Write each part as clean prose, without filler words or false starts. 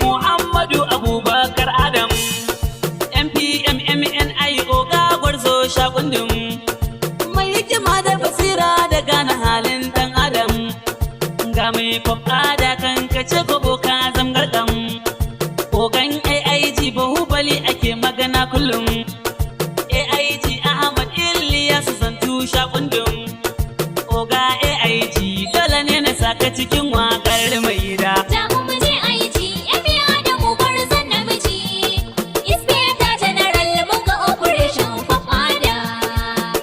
Muhammadu Abubakar Adam, MPM MNI, Oga Gwarzo Shakundum, mai hikima da basira da gane halin dan Adam. Ga mai kwafada kan kace gobo ka zamgarkam. Ogan AIG Bahubali ake magana kullum. AIG Ahmad Ilyasu Zantu Shakundum. Oga AIG, dole ne na saka cikin waƙar mai gida. Tamu mu je aiki, Yami Adamu gwarzon namiji. Inspector General muka Operation Fafada.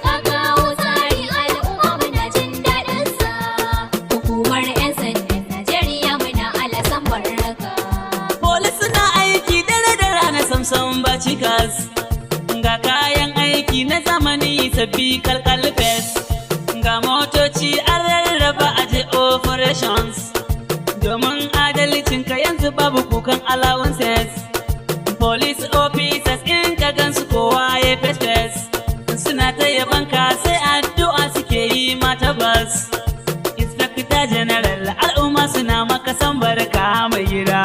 Ka kawo tsari, al'umma muna jin daɗin sa. Hukumar 'yan sandan Najeriya muna alasan barka. Police na aiki dare da rana, samsam ba cikas. Ga kayan aiki na zamani sabbi kalkal fes. Ga motoci an rarraba aje operations. Domin adalcinka yanzu babu kukan allowances. Police officers in ka gansu kowa ya fes fes. Suna ta yabanka, sai addu'a suke yi mata bas. Inspector General, al'umma suna maka san barka mai gida.